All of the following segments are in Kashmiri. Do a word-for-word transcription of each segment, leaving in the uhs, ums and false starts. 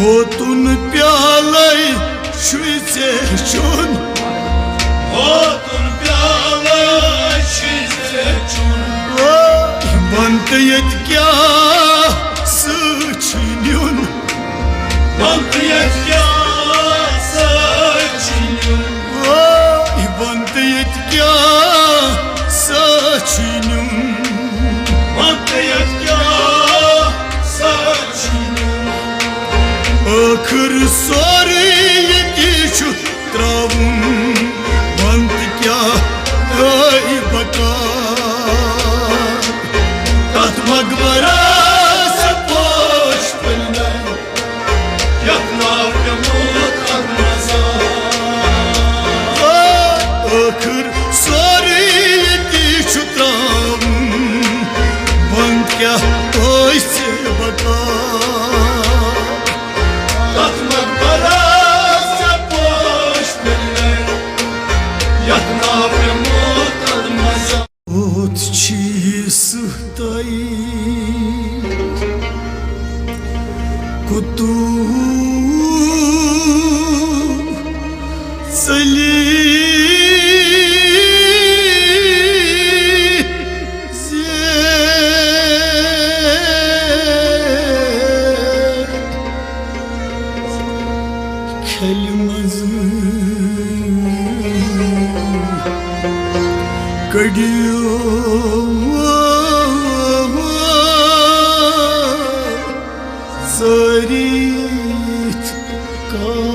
اوتُن پیالے چھُے ژےٚ چیوٚن۔ اوتُن پیالے چھُے ژےٚ چیوٚن۔ وٲے بنتہٕ ییٚتہِ کیٛاہ سۭتۍ چھُے نیُن؟ وَن تہٕ یَتھ کیٛاہ سا چھِ نیُن؟ وٲے وَن تہٕ ییٚتہِ کیٛاہ سا چھِ نیُن؟ وَن تہٕ یَتھ کیٛاہ سا چھِ نیُن؟ ٲخٕر سورُے ییٚتی چھُ ترٛاوُن، وَن تہٕ کیٛاہ ٲے بکار؟ تَتھ مقبرس پوش پھٔلۍ نَے، یَتھ ناو پیوٚمُت اَدٕ مزار۔ ٲخٕر سورُے ییٚتی چھُ ترٛاوُن، وَن کیٛاہ ٲسۍ ژےٚ بکار؟ تَتھ مقبرس ژےٚ پوش پھٔلۍ نَے، یَتھ ناو پیوٚمُت اَدٕ مزار۔ ہوت چھی سہتائی کتو ژلی زیر کھلہِ منٛز کٔڑِو ژٲرِتھ کاٹھ۔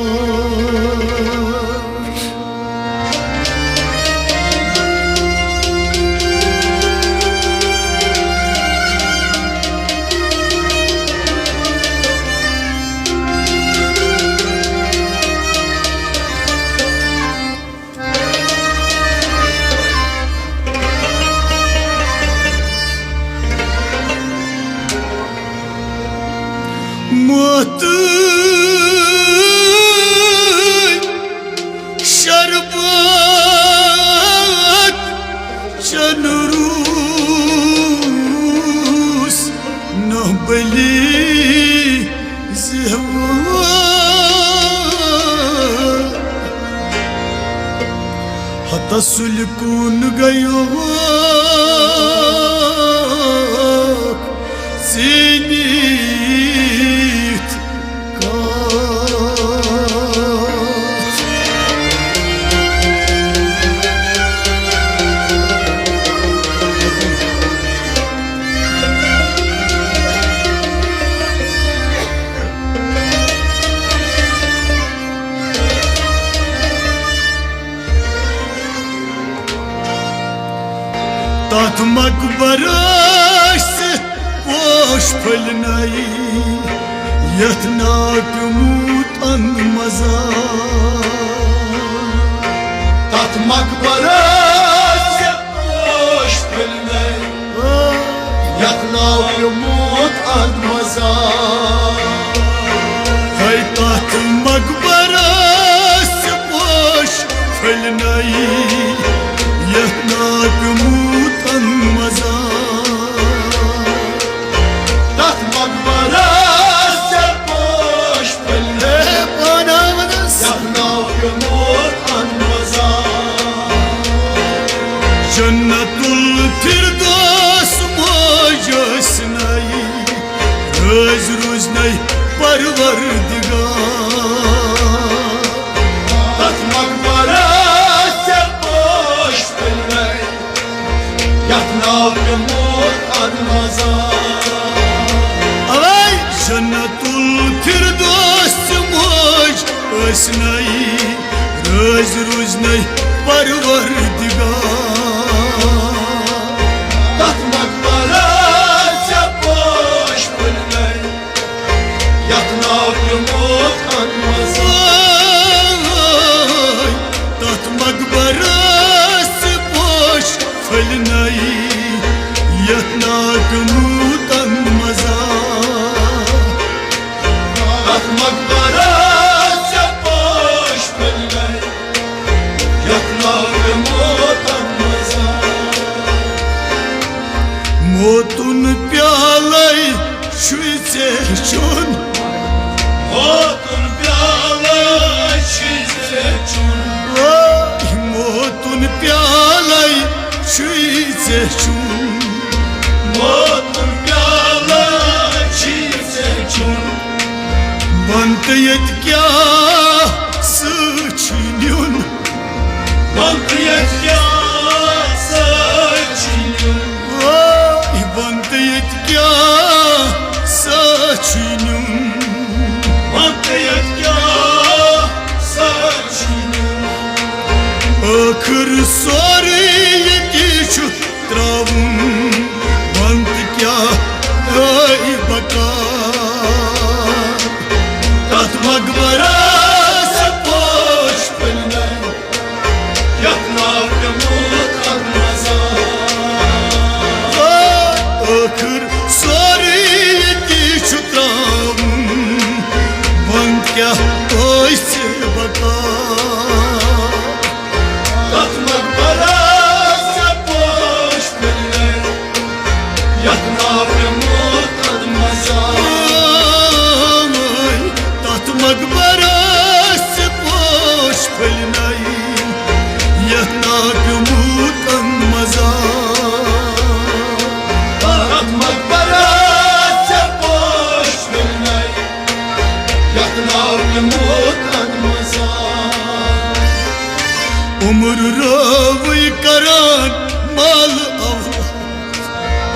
موتٕے شربت چنہٕ روٗس نہ بٔلی زیوٕ۔ ہتس سُلہِ کُن گیوکھ زیٖنِتھ کتھ۔ تتھ مقبرس پوش پھٔلۍ نَے، یتھ ناو پیوٚمُت اَدٕ مزار۔ تتھ مقبرس پوش پھٔلۍ نَے، یتھ ناو پیوٚمُت اَدٕ مزار۔ ہے تتھ مقبرس پوش پھٔلۍ نَے، یتھ ناو پیوٚمُت اَدٕ مزار۔ تتھ مقبرس پوش پھٔلۍ نَے، ہے پاناونس یتھ ناو پیوٚمُت اَدٕ مزار۔ جنت الفردوس موج ٲسۍ نَے، رٲزۍ روٗزۍ نَے پروردگار۔ تتھ مقبرس ژےٚ پوش پھٔلۍ نَے، یتھ ناو پیوٚمُت اَدٕ مزار۔ اوے جنت الفردوس موج ٲسۍ نَے، رٲزۍ روٗزۍ نَے پروردگار۔ تتھ مقبرس ژےٚ پوش پھٔلۍ نَے، یتھ ناو پیوٚمُت اَدٕ مزار۔ تتھ مقبرس پوش پھٔلۍ نَے، یتھ ناو پیوٚمُت اَدٕ مزار۔ تتھ مقبرس ژےٚ پوش پھٔلۍ نَے، یتھ ناو پیوٚمُت اَدٕ مزار۔ موتُن پیالے چھُے ژےٚ چیوٚن۔ موتُن پیالہٕ چھُے ژےٚ چیوٚن۔ موتُن پیالَے چھُے ژےٚ چیوٚن۔ موتُن پیالہٕ چھُے ژےٚ چیوٚن۔ وَن تہٕ ییٚتہِ کیٛاہ سۭتۍ چھُے نیُن؟ وَن تہٕ ییٚتہِ کیٛاہ سۭتۍ چھُے نیُن؟ وَن تہٕ ییٚتہِ کیٛاہ سۭتۍ چھُے نیُن؟ وَن تہٕ ییٚتہِ کیٛاہ سۭتۍ چھُے نیُن؟ ٲخٕر سورُے ییٚتی چھُ ترٛاوُن، وَن تہٕ کیٛاہ ٲے بکار؟ تَتھ مقبرس پوش پھٔلۍ نَے، یَتھ ناو پیوٚمُت اَتھ مزار۔ ٲخٕر سورُے ییٚتی چھُ ترٛاوُن، وَن کیٛاہ ٲے ژےٚ بکار؟ تَتھ مقبرس ژےٚ پوش پھٔلۍ نَے، یَتھ ناو پیوٚمُت اَتھ مزار۔ تَتھ مقبرس ژےٚ پوش پھٔلۍ نَے، یَتھ ناو پیوٚمُت اَتھ مزار۔ تَتھ مقبرس ژےٚ پوش پھٔلۍ نَے، یَتھ ناو پیوٚمُت اَتھ مزار۔ عمر رٲوٕے کران مال اولاد۔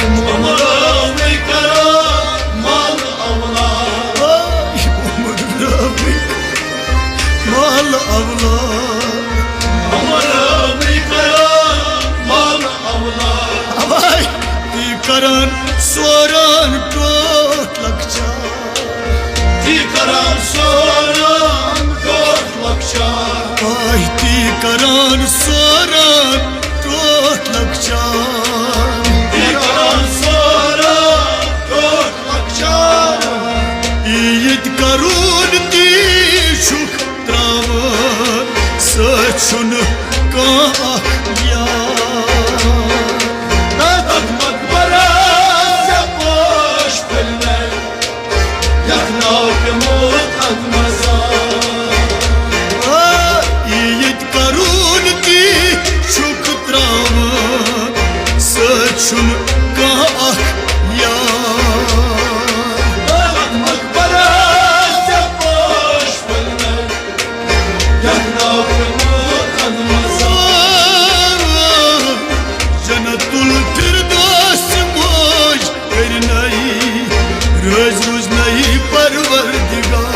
عمر رٲوٕے کران مال اولاد۔ عمر رٲوٕے مال اولاد۔ عمر رٲوٕے کران مال اولاد۔ اوے، تی کران سوران ٹوٹھ لۄکچار۔ تی کران سوران ٹوٹھ لۄکچار۔ آے تی کران سوران ٹوٹھ لۄکچار۔ تی کران سوران ٹوٹھ لۄکچار۔ یہِ ییٚتہِ کرون تی چھُکھ ترٛاوان، سۭتۍ چھُنہٕ کانٛہہ اکھ یار۔ تَتھ مقبرس ژےٚ پوش پھٔلۍ نَے، یَتھ ناو پیوٚمُت اَتھ مزار۔ آ، یہِ ییٚتہِ کرون تی چھُکھ ترٛاوان، سۭتۍ چھُنہٕ کانٛہہ اکھ یار۔ تَتھ مقبرس ژےٚ پوش پھٔلۍ نَے، یَتھ ناو پیوٚمُت اَتھ مزار۔ جنت الفردوس موج کرنائی، رٲضۍ روزنائی پروردگار۔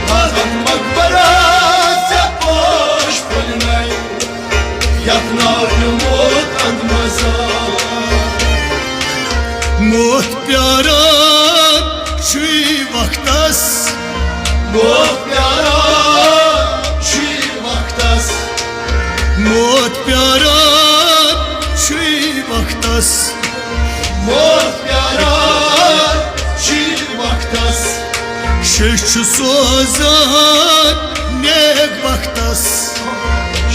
تَتھ مقبرس ژےٚ پوش پھٔلۍ نَے، یَتھ ناو پیوٚمُت اَتھ مزار۔ موت پیاران چھُے وقتس۔ موت پیاران چھُے وقتس۔ موت پیاران چھُے وقتس۔ موت پیاران چھُے وقتس۔ شیٚش چھُ سوزان نیک بختس۔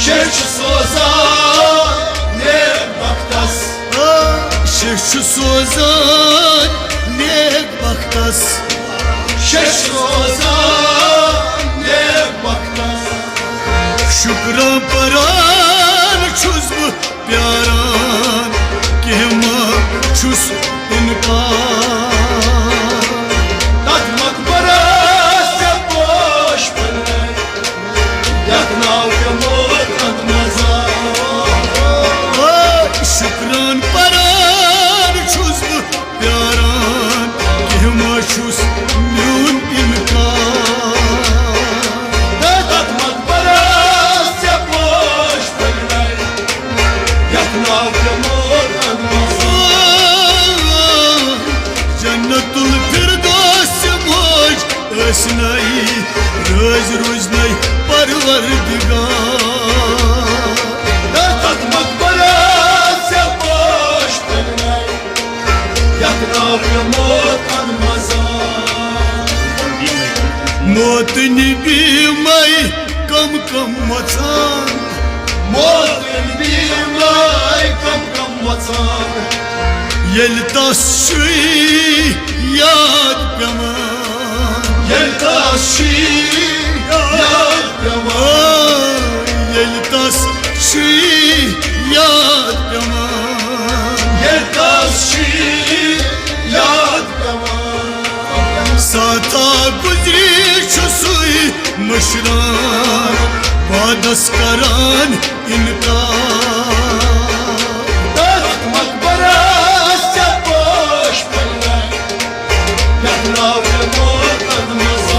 شیٚش چھُ سوزان نیک بختس۔ آ، شیٚش چھُ سوزان نیک بختس۔ شیٚش چھُ سوزان نیک بختس۔ شُکران پران چھُس بہٕ پیاران، کینٛہہ ما چھُس اِنکار۔ تَتھ مقبرس ژےٚ پوش پھٔلۍ نَے، یَتھ ناو پیوٚمُت اَتھ مزار۔ آ، شُکران پران چھُس بہٕ پیاران، کینٛہہ ما چھُس میون اِنکار۔ تَتھ مقبرس ژےٚ پوش پھٔلۍ نَے، یَتھ ناو پیوٚمُت اَتھ مزار۔ جنت الفردوس موج ٲسنَے، رٲضۍ روزنَے پروردگار۔ تَتھ مقبرس ژےٚ پوش پھٔلۍ نَے، یَتھ ناو پیوٚمُت اَتھ مزار۔ موتنہِ بیمے کم کم وژان۔ موتنہِ بیمے کم کم وژان۔ ییٚلہِ تس چھُے یاد پٮ۪وان۔ شی یاد پٮ۪وان۔ ییٚلہِ تس شی یاد پٮ۪وان۔ ییٚلہِ تس شی یاد پٮ۪وان۔ ساتھا گُزری چھُ سُے مٔشراوان، وعدس کران انکار۔ تتھ مقبرس ژےٚ پوش پھٔلۍ، یتھ ناو پٮ۪ومُت قدمس۔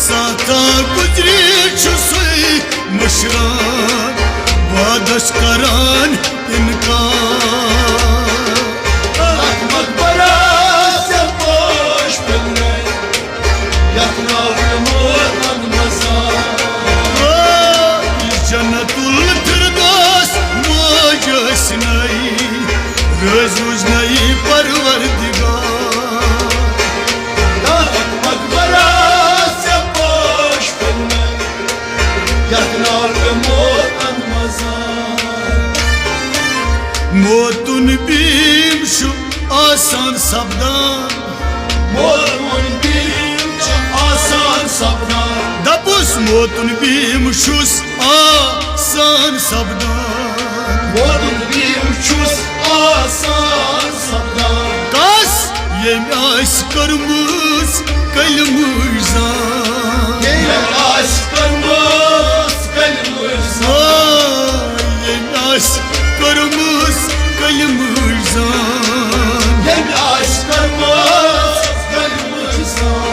ساتھا گُزری چھُ سُے مٔشراوان، وعدس کران انکار۔ تتھ مقبرس ژےٚ پوش پھٔلۍ، یتھ ناو پٮ۪ومُت قدمس۔ جنت الفردوس موج ٲسۍ نَے، رٲضۍ روٗز نَے پروردگار۔ تتھ مقبرس ژےٚ پوش پھٔلۍ، یتھ ناو پٮ۪ومُت قدمس۔ موتُن بیٖم چھُ آسان سپدان۔ موتُن بیٖم چھُ آسان سپدان۔ دَپُس موتُن بیٖم چھُس آسان سپدان۔ موتُن بیٖم چھُس آسان سپدان۔ کس؟ ییٚمۍ آسہِ کٔرمٕژ کلمٕچ زان۔ ییٚمۍ آسہِ کٔرمٕژ کلمٕچ زان۔ آ، ییٚمۍ آسہِ کٔرمٕژ کلمٕچ زان۔ ییٚمۍ آسہِ کٔرمٕژ کلمٕچ زان۔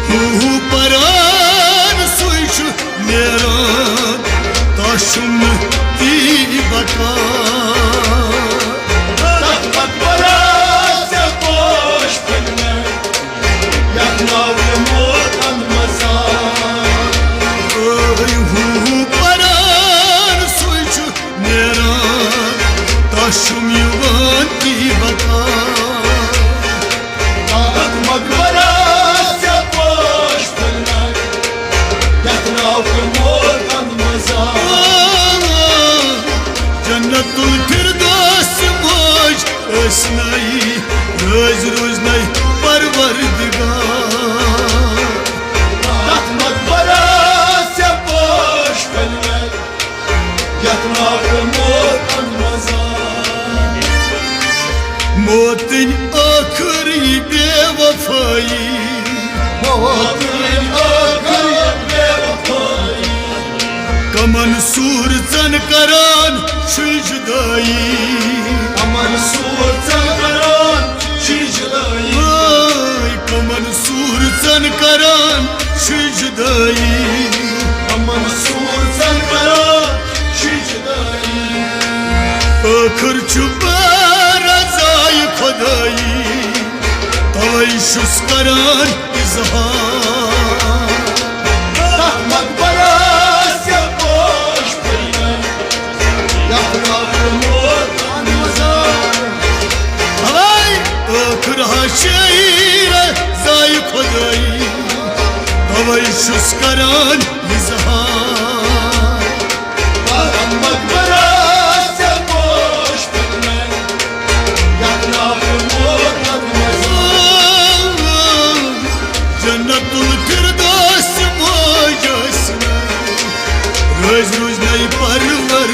ہُہ ہُہ پران سُے چھُ نیران، تس چھُنہٕ تی بکار۔ تتھ مقبرس ژےٚ پوش پھٔلۍ، یتھ ناو پٮ۪ومُت قدمس۔ اے ہُہ ہُہ پران سُے چھُ نیران، تس چھُم یِوان تی بکار۔ تتھ مقبرس ژےٚ پوش پھٔلۍ، یتھ ناو پٮ۪ومُت قدمس۔ جنت الفردوس موج ٲسۍ نَے، رٲضۍ روٗز نَے پروردگار۔ تتھ مقبرس ژےٚ پوش پھٔلۍ، یتھ ناو پٮ۪ومُت قدمس۔ موتٕنۍ ٲخٕر یہِ بے وفٲیی۔ موتٕنۍ ٲخٕر یہِ بے وفٲیی۔ کمن صوٗرژن کران چھُے جدٲیی۔ کمن صوٗرژن کران چھُے جدٲیی۔ ہاے، کمن صوٗرژن کران چھُے جدٲیی۔ کمن صوٗرژن کران چھُے جدٲیی۔ ٲخٕر چھُ بہٕ رضایہِ خۄدٲیی، توے چھُس کران اظہار۔ تتھ مقبرس ژےٚ پوش پھٔلۍ، یتھ ناو پٮ۪ومُت قدمس۔ ہاے، ٲخٕر ہا چھے رضایہِ خۄدٲیی، توے چھُس کران اظہار۔ تتھ مقبرس ژےٚ پوش پھٔلۍ، یتھ ناو پٮ۪ومُت قدمس۔ جنت الفردوس موج ٲسۍ نَے، رٲضۍ روٗز نَے پروردگار۔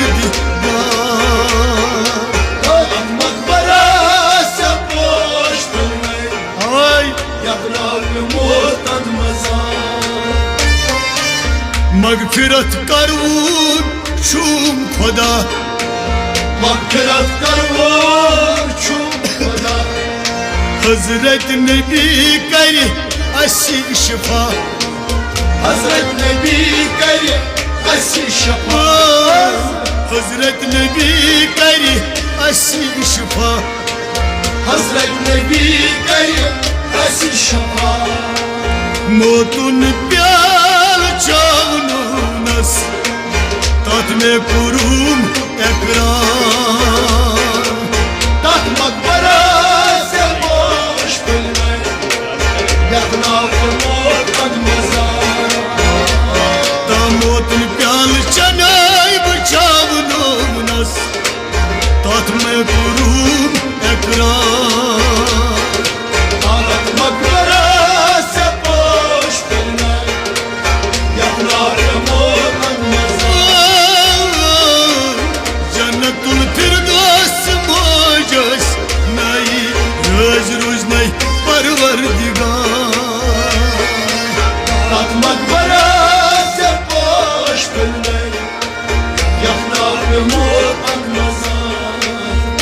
تتھ مقبرس ژےٚ پوش پھٔلۍ، ہاے۔ یتھ ناو پٮ۪ومُت قدمس۔ مغفرت کرون چھُم خدا۔ مغفرت کرون چھُم خدا۔ حضرت نبی کرِ اسہِ شفا۔ حضرت نبی کرِ اسہِ شفا۔ حضرت نبی کرِ اسہِ شفا۔ حضرت نبی کرِ اسہِ شفا۔ موتُن پیالہٕ چاونونس، تتھ مےٚ کوٚرُم اقرار۔ تتھ مقبرس ژےٚ پوش پھٔلۍ، یتھ ناو پٮ۪ومُت قدمس۔ تہٕ موتُن پیالہٕ چنے بہٕ چاونونس، تتھ مےٚ کوٚرُم اقرار۔ تتھ مقبرس پروردگار۔ تتھ مقبرس ژےٚ پوش پھِرنے، یتھ ناوِ موت انمزان۔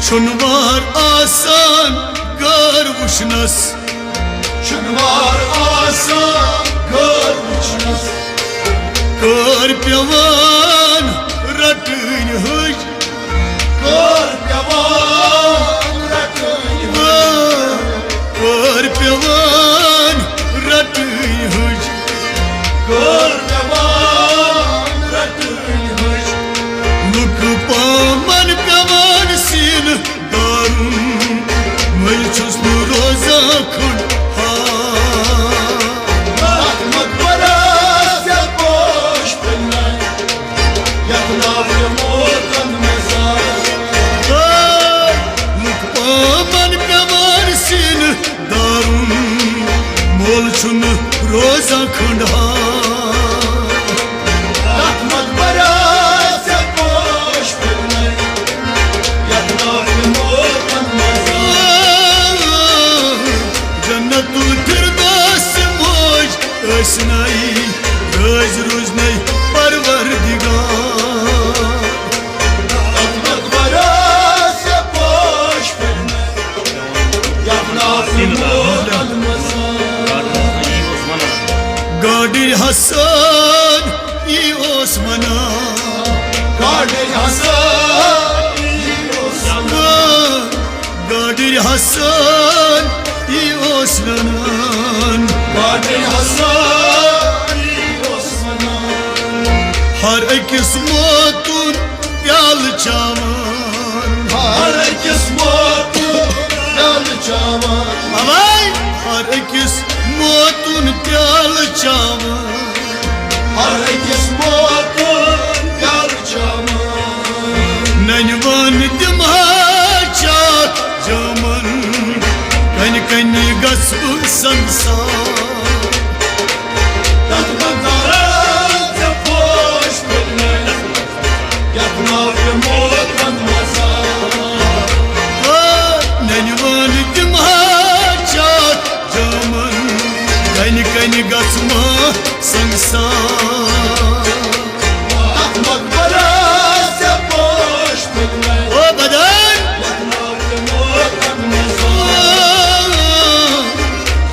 چھُنہٕ وار آسان غٲر وٕچھنس، چھُنہٕ وار آسان غٲر وٕچھنس۔ کٲر پٮ۪وان رٹٕنۍ ہٕج، کٲر پٮ۪وان رٹٕنۍ ہٕج، کٲر پٮ۪وان رٹٕنۍ ہٕج، کٲر پٮ۪وان رٹٕنۍ ہٕج۔ لُکہٕ پامن پٮ۪وان سیٖنہٕ دارُن، وۄنۍ چھُس نہٕ روزان کھنٛڈ ہار۔ اتھ مقبرس ژےٚ پوش پھِرنے، یتھ ناوِ موت انمزان۔ لُکہٕ پامن پٮ۪وان سیٖنہٕ دارُن، مول چھُنہٕ روزان کھنٛڈ ہار۔ تتھ مقبرس ژےٚ پوش پھِرنے، یتھ ناوِ موت انمزان۔ جنت الفردوس موج ٲسنَے، رٲزۍ روٗزنَے پروردگار۔ تتھ مقبرس ژےٚ پوش پھِرنے، یتھ ناوِ موت انمزان۔ گاڈٕرۍ حسن یی اوس ونان۔ گاڈٕرۍ حسن یی اوس ونان۔ گاڈٕرۍ حسن یی اوس ونان۔ گاڈٕرۍ حسن یی اوس ونان۔ ہر أکِس موتُن پیالہٕ چاوان۔ ہر أکِس موتُن پیالہٕ چاوان۔ اوے! ہر أکِس موتُن پیالہٕ چاوان۔ ہر أکِس موتُن پیالہٕ چاوان۔ ننہِ وان دِمہٕ ہا چاتھ جامن، کنہِ کنہِ گژھٕ بہٕ سنسار۔ تتھ منٛز درٛاو ژےٚ پوش پھِرنے، یتھ ناوِ موت انمزان۔ آ، ننہِ وان دِمہٕ ہا چاتھ جامن، کنہِ کنہِ گژھٕ ما سنسار۔ تتھ مقبرس ژےٚ پوش پھِرنے۔ او بدن۔ یتھ ناوِ موت انمزان۔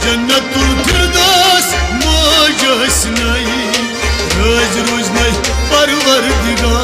جنت الفردوس موج ٲسنَے، رٲزۍ روٗزنَے پروردگار۔